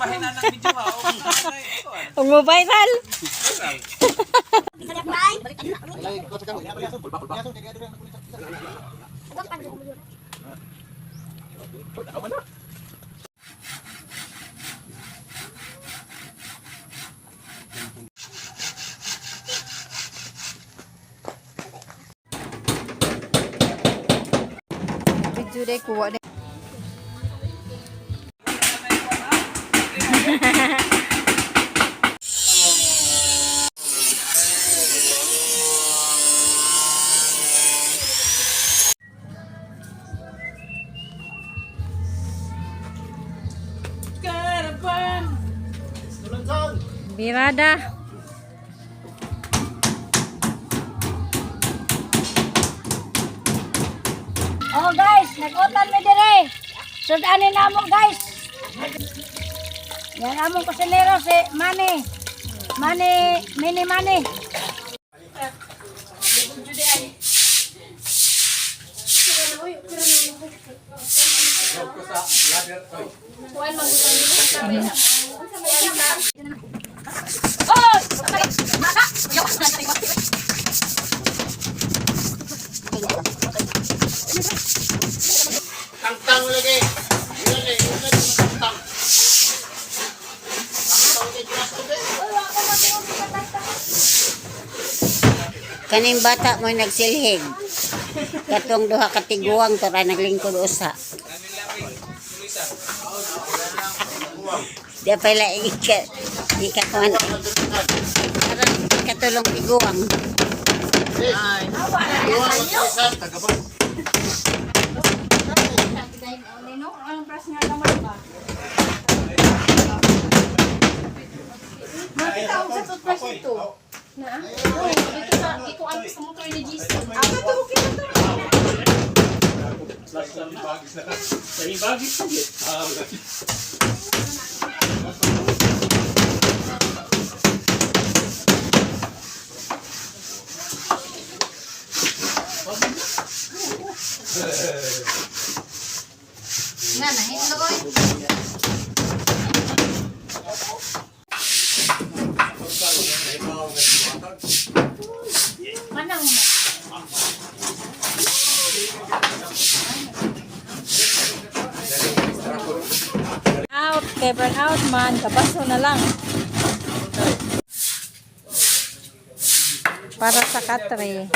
Pahinan ng video ha. Ug mo viral. Video day kuha day. Birada. Oh guys, nag-utan mi dire. Sudanin namo, guys. Yan among kusinero si Manny. Manny, Mini Manny. Tangtang lagi. Yun eh, yun eh, tangtang. Tangtang lagi, grass lagi. Kaning bata mo nagsilhig. Katong duha ka tiguang to ra naglingkod usa. Di pa ila ika ika kuan. Aron katulong tiguang. Out, kay burn out man, kabaso na lang. Para sa katre.